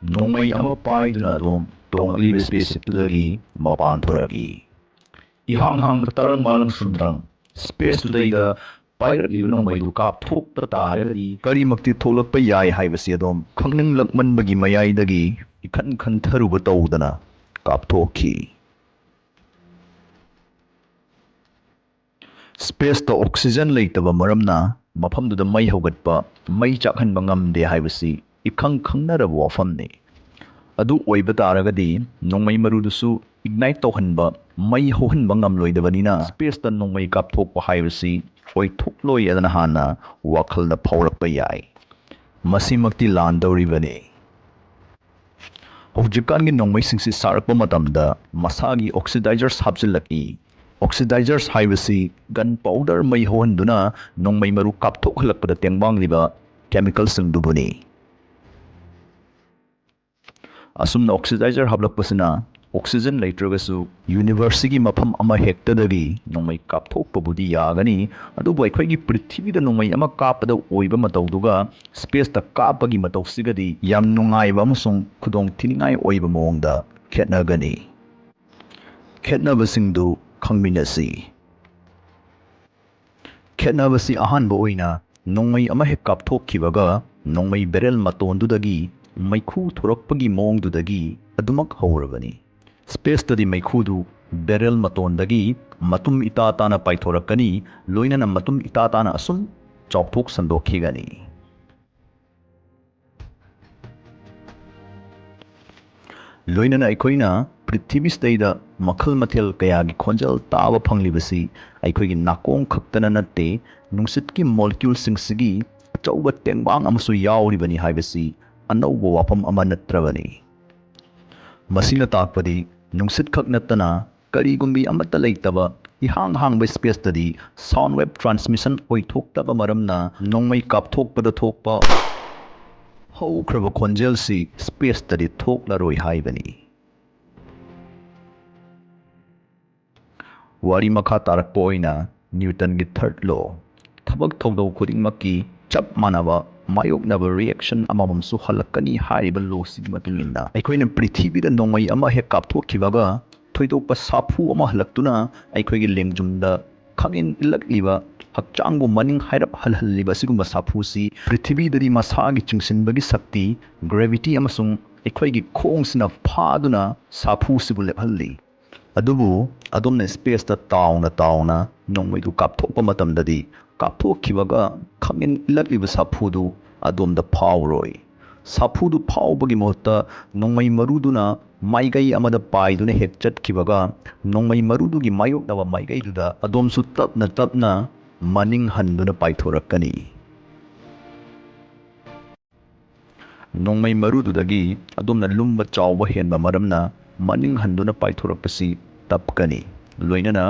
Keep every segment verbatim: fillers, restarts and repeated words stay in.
ꯅꯣꯡꯃꯩ ꯑꯃ ꯄꯥꯏꯗꯨꯅ ꯑꯗꯨꯝ ꯇꯣꯡꯂꯛꯂꯤꯕ ꯁ꯭ꯄꯦꯁ ꯁꯤꯞꯇꯨꯗꯒꯤ ꯃꯄꯥꯟ ꯊꯣꯔꯛꯏ꯫ ꯏꯍꯥꯡ ꯍꯥꯡꯕ ꯇꯔꯪ ꯃꯥꯂꯪ ꯁꯨꯟꯗ꯭ꯔꯪ ꯁ꯭ꯄꯦꯁꯇꯨꯗꯩꯗ ꯄꯥꯏꯔꯛꯂꯤꯕ ꯅꯣꯡꯃꯩꯗꯨ ꯀꯥꯞꯊꯣꯛꯄ ꯇꯥꯔꯒꯗꯤ ꯀꯔꯤꯃꯛꯇꯤ ꯊꯣꯛꯂꯛꯄ ꯌꯥꯏ ꯍꯥꯏꯕꯁꯤ ꯑꯗꯨꯝ ꯈꯪꯅꯤꯡꯂꯛꯃꯟꯕꯒꯤ ꯃꯌꯥꯏꯗꯒꯤ ꯏꯈꯟ ꯈꯟꯊꯔꯨꯕ ꯇꯧꯗꯅ ꯀꯥꯞꯊꯣꯛꯈꯤ꯫ ꯁ꯭ꯄꯦꯁꯇ ꯑꯣꯛꯁꯤꯖꯟ ꯂꯩꯇꯕ ꯃꯔꯝꯅ ꯃꯐꯝꯗꯨꯗ ꯃꯩ ꯍꯧꯒꯠꯄ, ꯃꯩ ꯆꯥꯛꯍꯟꯕ ꯉꯝꯗꯦ ꯍꯥꯏꯕꯁꯤ ꯏꯈꯪ ꯈꯪꯅꯔꯕ ꯋꯥꯐꯝꯅꯤ꯫ ꯑꯗꯨ ꯑꯣꯏꯕ ꯇꯥꯔꯒꯗꯤ ꯅꯣꯡꯃꯩ ꯃꯔꯨꯗꯨꯁꯨ ꯏꯒꯅꯥꯏꯠ ꯇꯧꯍꯟꯕ, ꯃꯩ ꯍꯧꯍꯟꯕ ꯉꯝꯂꯣꯏꯗꯕꯅꯤꯅ ꯁ꯭ꯄꯦꯁꯇ ꯅꯣꯡꯃꯩ ꯀꯥꯞꯊꯣꯛꯄ ꯍꯥꯏꯕꯁꯤ ꯑꯣꯏꯊꯣꯛꯂꯣꯏ ꯑꯗꯨꯅ ꯍꯥꯟꯅ ꯋꯥꯈꯜꯗ ꯐꯥꯎꯔꯛꯄ ꯌꯥꯏ꯫ ꯃꯁꯤꯃꯛꯇꯤ ꯂꯥꯟꯗꯧꯔꯤꯕꯅꯤ꯫ ꯍꯧꯖꯤꯛꯀꯥꯟꯒꯤ ꯅꯣꯡꯃꯩꯁꯤꯡꯁꯤ ꯁꯥꯔꯛꯄ ꯃꯇꯝꯗ ꯃꯁꯥꯒꯤ ꯑꯣꯛꯁꯤꯗꯥꯏꯖꯔꯁ ꯍꯥꯞꯆꯤꯜꯂꯛꯏ꯫ ꯑꯣꯛꯁꯤꯗꯥꯏꯖꯔꯁ ꯍꯥꯏꯕꯁꯤ ꯒꯟ ꯄꯥꯎꯗꯔ ꯃꯩ ꯍꯧꯍꯟꯗꯨꯅ ꯅꯣꯡꯃꯩ ꯃꯔꯨ ꯀꯥꯞꯊꯣꯛꯍꯜꯂꯛꯄꯗ ꯇꯦꯡꯕꯥꯡꯂꯤꯕ ꯀꯦꯃꯤꯀꯦꯜꯁꯤꯡꯗꯨꯕꯨꯅꯤ꯫ ꯑꯁꯨꯝꯅ ꯑꯣꯛꯁꯤꯗꯥꯏꯖꯔ ꯍꯥꯞꯂꯛꯄꯁꯤꯅ ꯑꯣꯛꯁꯤꯖꯟ ꯂꯩꯇ꯭ꯔꯒꯁꯨ ꯌꯨꯅꯤꯚꯔꯁꯁꯤꯒꯤ ꯃꯐꯝ ꯑꯃ ꯍꯦꯛꯇꯗꯒꯤ ꯅꯣꯡꯃꯩ ꯀꯥꯞꯊꯣꯛꯄꯕꯨꯗꯤ ꯌꯥꯒꯅꯤ, ꯑꯗꯨꯕꯨ ꯑꯩꯈꯣꯏꯒꯤ ꯄ꯭ꯔꯤꯊꯤꯕꯤꯗ ꯅꯣꯡꯃꯩ ꯑꯃ ꯀꯥꯞꯄꯗ ꯑꯣꯏꯕ ꯃꯇꯧꯗꯨꯒ ꯁ꯭ꯄꯦꯁꯇ ꯀꯥꯞꯄꯒꯤ ꯃꯇꯧꯁꯤꯒꯗꯤ ꯌꯥꯝ ꯅꯨꯡꯉꯥꯏꯕ ꯑꯃꯁꯨꯡ ꯈꯨꯗꯣꯡ ꯊꯤꯅꯤꯡꯉꯥꯏ ꯑꯣꯏꯕ ꯃꯑꯣꯡꯗ ꯈꯦꯠꯅꯒꯅꯤ꯫ ꯈꯦꯠꯅꯕꯁꯤꯡꯗꯨ ꯈꯪꯃꯤꯟꯅꯁꯤ꯫ ꯈꯦꯠꯅꯕꯁꯤ ꯑꯍꯥꯟꯕ ꯑꯣꯏꯅ ꯅꯣꯡꯃꯩ ꯑꯃ ꯍꯦꯛ ꯀꯥꯞꯊꯣꯛꯈꯤꯕꯒ ꯅꯣꯡꯃꯩ ꯕꯦꯔꯦꯜ ꯃꯇꯣꯟꯗꯨꯗꯒꯤ ꯃꯩꯈꯨ ꯊꯣꯔꯛꯄꯒꯤ ꯃꯑꯣꯡꯗꯨꯗꯒꯤ ꯑꯗꯨꯃꯛ ꯍꯧꯔꯕꯅꯤ꯫ ꯁ꯭ꯄꯦꯁꯇꯗꯤ ꯃꯩꯈꯨꯗꯨ ꯕꯦꯔꯦꯜ ꯃꯇꯣꯟꯗꯒꯤ ꯃꯇꯨꯝ ꯏꯇꯥ ꯇꯥꯅ ꯄꯥꯏꯊꯣꯔꯛꯀꯅꯤ, ꯂꯣꯏꯅꯅ ꯃꯇꯨꯝ ꯏꯇꯥ ꯇꯥꯅ ꯑꯁꯨꯝ ꯆꯥꯎꯊꯣꯛ ꯁꯟꯗꯣꯛꯈꯤꯒꯅꯤ꯫ ꯂꯣꯏꯅꯅ ꯑꯩꯈꯣꯏꯅ ꯄ꯭ꯔꯤꯊꯤꯕꯤꯁꯤꯗꯩꯗ ꯃꯈꯜ ꯃꯊꯦꯜ ꯀꯌꯥꯒꯤ ꯈꯣꯟꯖꯦꯜ ꯇꯥꯕ ꯐꯪꯂꯤꯕꯁꯤ ꯑꯩꯈꯣꯏꯒꯤ ꯅꯥꯀꯣꯡ ꯈꯛꯇꯅ ꯅꯠꯇꯦ, ꯅꯨꯡꯁꯤꯠꯀꯤ ꯃꯣꯂꯤꯀ꯭ꯌꯨꯜꯁꯤꯡꯁꯤꯒꯤ ꯑꯆꯧꯕ ꯇꯦꯡꯕꯥꯡ ꯑꯃꯁꯨ ꯌꯥꯎꯔꯤꯕꯅꯤ ꯍꯥꯏꯕꯁꯤ ꯑꯅꯧꯕ ꯋꯥꯐꯝ ꯑꯃ ꯅꯠꯇ꯭ꯔꯕꯅꯤ꯫ ꯃꯁꯤꯅ ꯇꯥꯛꯄꯗꯤ ꯅꯨꯡꯁꯤꯠ ꯈꯛ ꯅꯠꯇꯅ ꯀꯔꯤꯒꯨꯝꯕꯤ ꯑꯃꯠꯇ ꯂꯩꯇꯕ ꯏꯍꯥꯡ ꯍꯥꯡꯕ ꯁ꯭ꯄꯦꯁꯇꯗꯤ ꯁꯥꯎꯟ ꯋꯦꯕ ꯇ꯭ꯔꯥꯟꯁꯃꯤꯁꯟ ꯑꯣꯏꯊꯣꯛꯇꯕ ꯃꯔꯝꯅ ꯅꯣꯡꯃꯩ ꯀꯥꯞꯊꯣꯛꯄꯗ ꯊꯣꯛꯄ ꯍꯧꯈ꯭ꯔꯕ ꯈꯣꯟꯖꯦꯜꯁꯤ ꯁ꯭ꯄꯦꯁꯇꯗꯤ ꯊꯣꯛꯂꯔꯣꯏ ꯍꯥꯏꯕꯅꯤ꯫ ꯋꯥꯔꯤ ꯃꯈꯥ ꯇꯥꯔꯛꯄ ꯑꯣꯏꯅ ꯅ꯭ꯌꯨꯇꯟꯒꯤ ꯊꯔꯗ ꯂꯣ, ꯊꯕꯛ ꯊꯧꯗꯧ ꯈꯨꯗꯤꯡꯃꯛꯀꯤ ꯆꯞ ꯃꯥꯟꯅꯕ ꯃꯥꯌꯣꯛꯅꯕ ꯔꯤꯌꯦꯛꯁꯟ ꯑꯃꯃꯝꯁꯨ ꯍꯜꯂꯛꯀꯅꯤ ꯍꯥꯏꯔꯤꯕ ꯂꯣꯁꯤꯒꯤ ꯃꯇꯨꯡ ꯏꯟꯅ꯫ ꯑꯩꯈꯣꯏꯅ ꯄ꯭ꯔꯤꯊꯤꯕꯤꯗ ꯅꯣꯡꯃꯩ ꯑꯃ ꯍꯦꯛ ꯀꯥꯞꯊꯣꯛꯈꯤꯕꯒ ꯊꯣꯏꯗꯣꯛꯄ ꯁꯥꯐꯨ ꯑꯃ ꯍꯜꯂꯛꯇꯨꯅ ꯑꯩꯈꯣꯏꯒꯤ ꯂꯦꯡꯖꯨꯝꯗ ꯈꯪꯏꯟ ꯏꯜꯂꯛꯂꯤꯕ, ꯍꯛꯆꯥꯡꯕꯨ ꯃꯅꯤꯡ ꯍꯥꯏꯔꯞ ꯍꯜꯍꯜꯂꯤꯕ ꯑꯁꯤꯒꯨꯝꯕ ꯁꯥꯐꯨꯁꯤ ꯄ꯭ꯔꯤꯊꯤꯕꯤꯗꯗꯤ ꯃꯁꯥꯒꯤ ꯆꯤꯡꯁꯤꯟꯕꯒꯤ ꯁꯛꯇꯤ, ꯒ꯭ꯔꯦꯚꯤꯇꯤ ꯑꯃꯁꯨꯡ ꯑꯩꯈꯣꯏꯒꯤ ꯈꯣꯡꯁꯤꯅ ꯐꯥꯗꯨꯅ ꯁꯥꯐꯨꯁꯤꯕꯨ ꯂꯦꯞꯍꯜꯂꯤ꯫ ꯑꯗꯨꯕꯨ ꯑꯗꯣꯝꯅ ꯁ꯭ꯄꯦꯁꯇ ꯇꯥꯎꯅ ꯇꯥꯎꯅ ꯅꯣꯡꯃꯩꯗꯨ ꯀꯥꯞꯊꯣꯛꯄ ꯃꯇꯝꯗꯗꯤ, ꯀꯥꯞꯊꯣꯛꯈꯤꯕꯒ ꯈꯪꯏꯟ ꯏꯜꯂꯛꯂꯤꯕ ꯁꯥꯐꯨꯗꯨ ꯑꯗꯣꯝꯗ ꯐꯥꯎꯔꯣꯏ꯫ ꯁꯥꯐꯨꯗꯨ ꯐꯥꯎꯕꯒꯤ ꯃꯍꯨꯠꯇ ꯅꯣꯡꯃꯩ ꯃꯔꯨꯗꯨꯅ ꯃꯥꯏꯀꯩ ꯑꯃꯗ ꯄꯥꯏꯗꯨꯅ ꯍꯦꯛ ꯆꯠꯈꯤꯕꯒ, ꯅꯣꯡꯃꯩ ꯃꯔꯨꯗꯨꯒꯤ ꯃꯥꯌꯣꯛꯅꯕ ꯃꯥꯏꯀꯩꯗꯨꯗ ꯑꯗꯣꯝꯁꯨ ꯇꯞꯅ ꯇꯞꯅ ꯃꯅꯤꯡ ꯍꯟꯗꯨꯅ ꯄꯥꯏꯊꯣꯔꯛꯀꯅꯤ꯫ ꯅꯣꯡꯃꯩ ꯃꯔꯨꯗꯨꯗꯒꯤ ꯑꯗꯣꯝꯅ ꯂꯨꯝꯕ ꯆꯥꯎꯕ ꯍꯦꯟꯕ ꯃꯔꯝꯅ ꯃꯅꯤꯡ ꯍꯟꯗꯨꯅ ꯄꯥꯏꯊꯣꯔꯛꯄꯁꯤ ꯇꯞꯀꯅꯤ꯫ ꯂꯣꯏꯅꯅ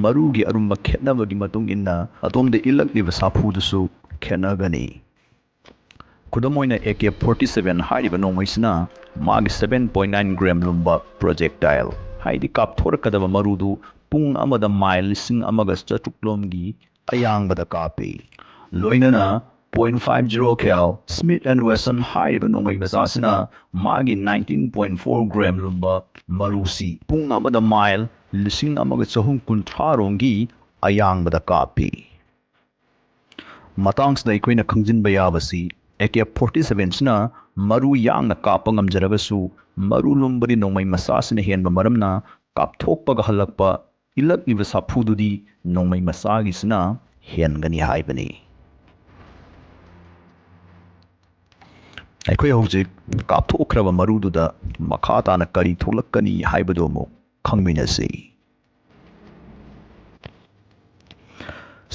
ꯃꯔꯨꯒꯤ ꯑꯔꯨꯝꯕ ꯈꯦꯠꯅꯕꯒꯤ ꯃꯇꯨꯡ ꯏꯟꯅ ꯑꯗꯣꯝꯗ ꯏꯜꯂꯛꯂꯤꯕ ꯁꯥꯐꯨꯗꯨꯁꯨ ꯈꯦꯠꯅꯒꯅꯤ꯫ ꯈꯨꯗꯝ ꯑꯣꯏꯅ, ꯑꯦ ꯀꯦ ꯐꯣꯔꯇꯤ ꯁꯚꯦꯟ ꯍꯥꯏꯔꯤꯕ ꯅꯣꯡꯃꯩꯁꯤꯅ ꯃꯥꯒꯤ ꯁꯚꯦꯟ ꯄꯣꯏꯟ ꯅꯥꯏꯟ ꯒ꯭ꯔꯦꯝ ꯂꯨꯝꯕ ꯄ꯭ꯔꯣꯖꯦꯛꯇꯥꯏꯜ, ꯍꯥꯏꯗꯤ ꯀꯥꯞꯊꯣꯔꯛꯀꯗꯕ ꯃꯔꯨꯗꯨ ꯄꯨꯡ ꯑꯃꯗ ꯃꯥꯏꯜ ꯂꯤꯁꯤꯡ ꯑꯃꯒ ꯆꯥꯇ꯭ꯔꯨꯛ ꯂꯣꯝꯒꯤ ꯑꯌꯥꯡꯕꯗ ꯀꯥꯞꯄꯤ꯫ ꯂꯣꯏꯅꯅ point five zero cal Smith and Wesson ꯍꯥꯏꯔꯤꯕ ꯅꯣꯡꯃꯩ ꯃꯆꯥꯁꯤꯅ ꯃꯥꯒꯤ ꯅꯥꯏꯟꯇꯤꯟ ꯄꯣꯏꯟ ꯐꯣꯔ ꯒ꯭ꯔꯦꯝ ꯂꯨꯝꯕ ꯃꯔꯨꯁꯤ ꯄꯨꯡ ꯑꯃꯗ ꯃꯥꯏꯜ ꯂꯤꯁꯤꯡ ꯑꯃꯒ ꯆꯍꯨꯝ ꯀꯨꯟꯊ꯭ꯔꯥ ꯔꯣꯝꯒꯤ ꯑꯌꯥꯡꯕꯗ ꯀꯥꯞꯄꯤ꯫ ꯃꯇꯥꯡꯁꯤꯗ ꯑꯩꯈꯣꯏꯅ ꯈꯪꯖꯤꯟꯕ ꯌꯥꯕꯁꯤ, ꯑꯦ ꯀꯦ ꯐꯣꯔꯇꯤ ꯁꯚꯦꯟꯁꯤꯅ ꯃꯔꯨ ꯌꯥꯡꯅ ꯀꯥꯞꯄ ꯉꯝꯖꯔꯒꯁꯨ, ꯃꯔꯨ ꯂꯨꯝꯕꯗꯤ ꯅꯣꯡꯃꯩ ꯃꯆꯥꯁꯤꯅ ꯍꯦꯟꯕ ꯃꯔꯝꯅ, ꯀꯥꯞꯊꯣꯛꯄꯒ ꯍꯜꯂꯛꯄ ꯏꯜꯂꯛꯂꯤꯕ ꯁꯥꯐꯨꯗꯨꯗꯤ ꯅꯣꯡꯃꯩ ꯃꯆꯥꯒꯤꯁꯤꯅ ꯍꯦꯟꯒꯅꯤ ꯍꯥꯏꯕꯅꯤ꯫ ꯑꯩꯈꯣꯏ ꯍꯧꯖꯤꯛ ꯀꯥꯞꯊꯣꯛꯈ꯭ꯔꯕ ꯃꯔꯨꯗꯨꯗ ꯃꯈꯥ ꯇꯥꯅ ꯀꯔꯤ ꯊꯣꯛꯂꯛꯀꯅꯤ ꯍꯥꯏꯕꯗꯨ ꯑꯃꯨꯛ ꯈꯪꯃꯤꯟꯅꯁꯤ꯫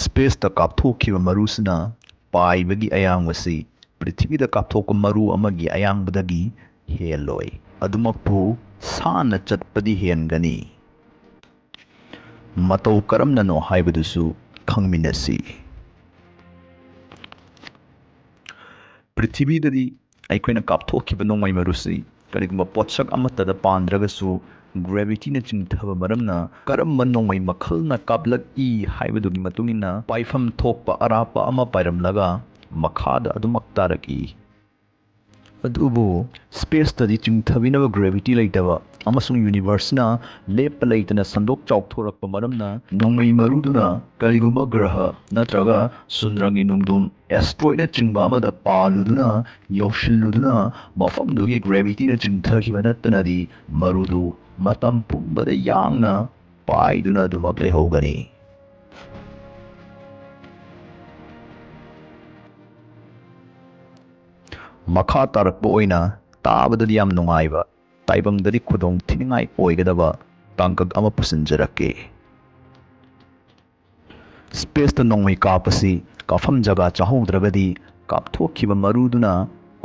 ꯁ꯭ꯄꯦꯁꯇ ꯀꯥꯞꯊꯣꯛꯈꯤꯕ ꯃꯔꯨꯁꯤꯅ ꯄꯥꯏꯕꯒꯤ ꯑꯌꯥꯡꯕꯁꯤ ꯄ꯭ꯔꯤꯊꯤꯕꯤꯗ ꯀꯥꯞꯊꯣꯛꯄ ꯃꯔꯨ ꯑꯃꯒꯤ ꯑꯌꯥꯡꯕꯗꯒꯤ ꯍꯦꯜꯂꯣꯏ꯫ ꯑꯗꯨꯃꯛꯄꯨ ꯁꯥꯟꯅ ꯆꯠꯄꯗꯤ ꯍꯦꯟꯒꯅꯤ꯫ ꯃꯇꯧ ꯀꯔꯝꯅꯅꯣ ꯍꯥꯏꯕꯗꯨꯁꯨ ꯈꯪꯃꯤꯟꯅꯁꯤ꯫ ꯄ꯭ꯔꯤꯊꯤꯕꯤꯗꯗꯤ ꯑꯩꯈꯣꯏꯅ ꯀꯥꯞꯊꯣꯛꯈꯤꯕ ꯅꯣꯡꯃꯩ ꯃꯔꯨꯁꯤ ꯀꯔꯤꯒꯨꯝꯕ ꯄꯣꯠꯁꯛ ꯑꯃꯠꯇꯗ ꯄꯥꯟꯗ꯭ꯔꯒꯁꯨ, ꯒ꯭ꯔꯦꯚꯤꯇꯤꯅ ꯆꯤꯡꯊꯕ ꯃꯔꯝꯅ, ꯀꯔꯝꯕ ꯅꯣꯡꯃꯩ ꯃꯈꯜꯅ ꯀꯥꯞꯂꯛꯏ ꯍꯥꯏꯕꯗꯨꯒꯤ ꯃꯇꯨꯡ ꯏꯟꯅ ꯄꯥꯏꯐꯝ ꯊꯣꯛꯄ ꯑꯔꯥꯞꯄ ꯑꯃ ꯄꯥꯏꯔꯝꯂꯒ, ꯃꯈꯥꯗ ꯑꯗꯨꯃꯛ ꯇꯥꯔꯛꯏ꯫ ꯑꯗꯨꯕꯨ spaceꯇꯗꯤ ꯆꯤꯡꯊꯕꯤꯅꯕ gravity ꯂꯩꯇꯕ ꯑꯃꯁꯨꯡ universeꯅ ꯂꯦꯞꯄ ꯂꯩꯇꯅ ꯁꯟꯗꯣꯛ ꯆꯥꯎꯊꯣꯔꯛꯄ ꯃꯔꯝꯅ ꯅꯣꯡꯃꯩ ꯃꯔꯨꯗꯨꯅ ꯀꯔꯤꯒꯨꯝꯕ ꯒ꯭ꯔꯍ ꯅꯠꯇ꯭ꯔꯒ ꯁꯨꯟꯗ꯭ꯔꯪꯒꯤ ꯅꯨꯡꯗꯣꯟ, asteroidꯅꯆꯤꯡꯕ ꯑꯃꯗ ꯄꯥꯜꯂꯨꯗꯨꯅ ꯌꯧꯁꯤꯜꯂꯨꯗꯨꯅ ꯃꯐꯝꯗꯨꯒꯤ gravityꯅ ꯆꯤꯡꯊꯈꯤꯕ ꯅꯠꯇꯅꯗꯤ ꯃꯔꯨꯗꯨ ꯃꯇꯝ ꯄꯨꯝꯕꯗ ꯌꯥꯡꯅ ꯄꯥꯏꯗꯨꯅ ꯑꯗꯨꯃꯛ ꯂꯩꯍꯧꯒꯅꯤ꯫ ꯃꯈꯥ ꯇꯥꯔꯛꯄ ꯑꯣꯏꯅ ꯇꯥꯕꯗꯗꯤ ꯌꯥꯝ ꯅꯨꯡꯉꯥꯏꯕ, ꯇꯥꯏꯕꯪꯗꯗꯤ ꯈꯨꯗꯣꯡ ꯊꯤꯅꯤꯡꯉꯥꯏ ꯑꯣꯏꯒꯗꯕ ꯇꯥꯡꯀꯛ ꯑꯃ ꯄꯨꯁꯤꯟꯖꯔꯛꯀꯦ꯫ Spaceꯇ ꯅꯣꯡꯃꯩ ꯀꯥꯞꯄꯁꯤ ꯀꯥꯞꯐꯝ ꯖꯒꯥ ꯆꯥꯍꯧꯗ꯭ꯔꯒꯗꯤ ꯀꯥꯞꯊꯣꯛꯈꯤꯕ ꯃꯔꯨꯗꯨꯅ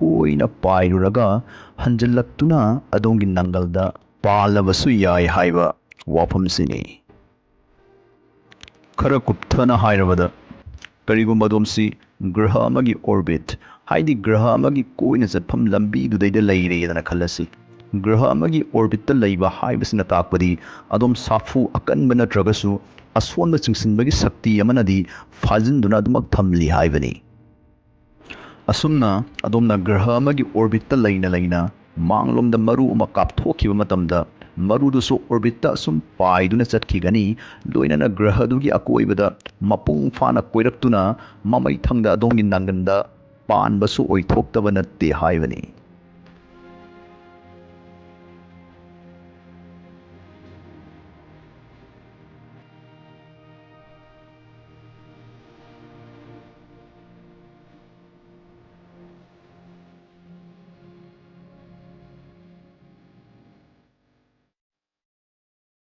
ꯀꯣꯏꯅ ꯄꯥꯏꯔꯨꯔꯒ ꯍꯟꯖꯤꯜꯂꯛꯇꯨꯅ ꯑꯗꯣꯝꯒꯤ ꯅꯪꯒꯜꯗ ꯄꯥꯜꯂꯕꯁꯨ ꯌꯥꯏ ꯍꯥꯏꯕ ꯋꯥꯐꯝꯁꯤꯅꯤ꯫ ꯈꯔ ꯀꯨꯞꯊꯅ ꯍꯥꯏꯔꯕꯗ, ꯀꯔꯤꯒꯨꯝꯕ ꯑꯗꯣꯝꯁꯤ ꯒ꯭ꯔꯍ ꯑꯃꯒꯤ orbit, ꯍꯥꯏꯗꯤ ꯒ꯭ꯔꯍ ꯑꯃꯒꯤ ꯀꯣꯏꯅ ꯆꯠꯐꯝ ꯂꯝꯕꯤꯗꯨꯗꯩꯗ ꯂꯩꯔꯦꯗꯅ ꯈꯜꯂꯁꯤ꯫ ꯒ꯭ꯔꯍ ꯑꯃꯒꯤ orbitꯇ ꯂꯩꯕ ꯍꯥꯏꯕꯁꯤꯅ ꯇꯥꯛꯄꯗꯤ ꯑꯗꯣꯝ ꯁꯥꯐꯨ ꯑꯀꯟꯕ ꯅꯠꯇ꯭ꯔꯒꯁꯨ ꯑꯁꯣꯟꯕ ꯆꯤꯡꯁꯤꯟꯕꯒꯤ ꯁꯛꯇꯤ ꯑꯃꯅꯗꯤ ꯐꯥꯖꯤꯟꯗꯨꯅ ꯑꯗꯨꯃꯛ ꯊꯝꯂꯤ ꯍꯥꯏꯕꯅꯤ꯫ ꯑꯁꯨꯝꯅ ꯑꯗꯣꯝꯅ ꯒ꯭ꯔꯍ ꯑꯃꯒꯤ orbitꯇ ꯂꯩꯅ ꯂꯩꯅ ꯃꯥꯡꯂꯣꯝꯗ ꯃꯔꯨ ꯑꯃ ꯀꯥꯞꯊꯣꯛꯈꯤꯕ ꯃꯇꯝꯗ, ꯃꯔꯨꯗꯨꯁꯨ orbitꯇ ꯑꯁꯨꯝ ꯄꯥꯏꯗꯨꯅ ꯆꯠꯈꯤꯒꯅꯤ, ꯂꯣꯏꯅꯅ ꯒ꯭ꯔꯍꯗꯨꯒꯤ ꯑꯀꯣꯏꯕꯗ ꯃꯄꯨꯡ ꯐꯥꯅ ꯀꯣꯏꯔꯛꯇꯨꯅ ꯃꯃꯩꯊꯪꯗ ꯑꯗꯣꯝꯒꯤ ꯅꯪꯒꯟꯗ ꯄꯥꯟꯕꯁꯨ ꯑꯣꯏꯊꯣꯛꯇꯕ ꯅꯠꯇꯦ ꯍꯥꯏꯕꯅꯤ꯫